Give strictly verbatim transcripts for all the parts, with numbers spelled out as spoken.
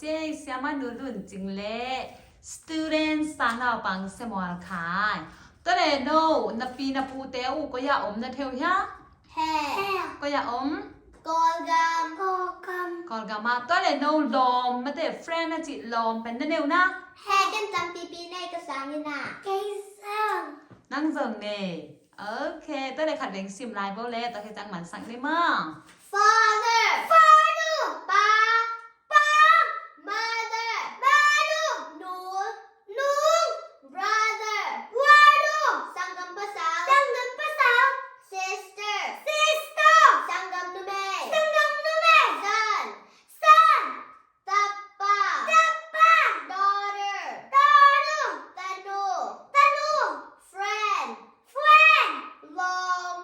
Cei siamah nu Lun Cing le student sang naupang Samuel Khai. Tua le no, na pi na pute uh koi ah om na thei uh hia? He. Koi ah om? Kawlgam. Kawlgam. Kawlgam ah. Tua le no lawm, mate friend a cih lawm pen na nei uh na? He, ken tampipi nei ka sang hi na. Kei sang. Nang zong nei. Ok, tua le khat veng sim lai vo le, tua khe cang mansak ni maw. Father. Fanu. Pa. Pa. Mother. Manu. Nu. Nu. Brother. Brother. Sanggam pasal. Sanggam pasal. Sister. Sister. Sanggam numei. Sanggam numei. Son. Son. Tapa. Tapa. Daughter. Daughter. Tanu. Tanu. Friend. Friend. Lawm.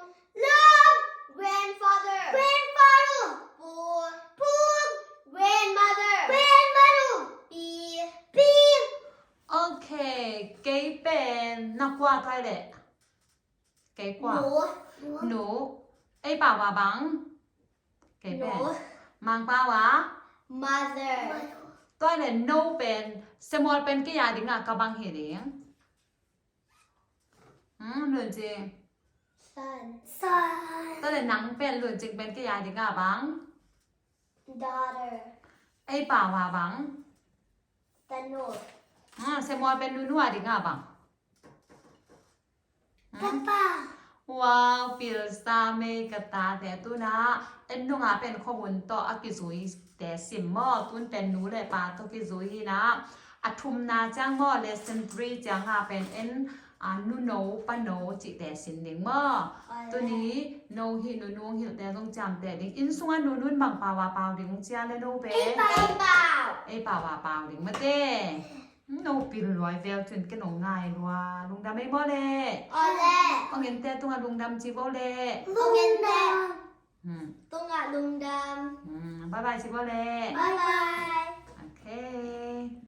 Lawm. Grandfather. Grandfather. Pu. Pu. Grandmother. Grandmother. Pi. Pi. Ok, kei pen na kua, tua le? Kei kua? Nu. Nu. Ei pau a bang? Kei pen? Nu. Mang pau a? Mother. Tua le no pen, Samuel pen kei a ding a ka bang hi ding? Hmm, Lun Cing. Son. Son. Tua le nang pen, Lun Cing pen kei a ding a bang? Daughter. Ei pau a bang? Tanu. Hmm, Samuel pen nunu a ding a bang? Hmm? Papa. Wow, pilsa mei ka tate. Tu na, en nung a pen khuahun tawh a kizui te sim maw, tun pen nu le pa tawh kizui hi na. A thumna ciang maw, lesson three ciang a pen en, a, nu no, pa no cihte sin ding maw. Ole. Tuni no hi, nunu hilhte zong ciamteh ding. Inn sungah nunun bang pau a pau ding cia le no pen? Ei pau. Ei pau. Ei pau a pau ding mate. No pil luai vel cun ken ong ngai lua. Lungdam ei maw le? Ole. Ong ente tungah lungdam ci bo le. Lungdam. Hmm. Tungah lungdam. Hmm. Bye bye ci bo le. Bye bye. Ok.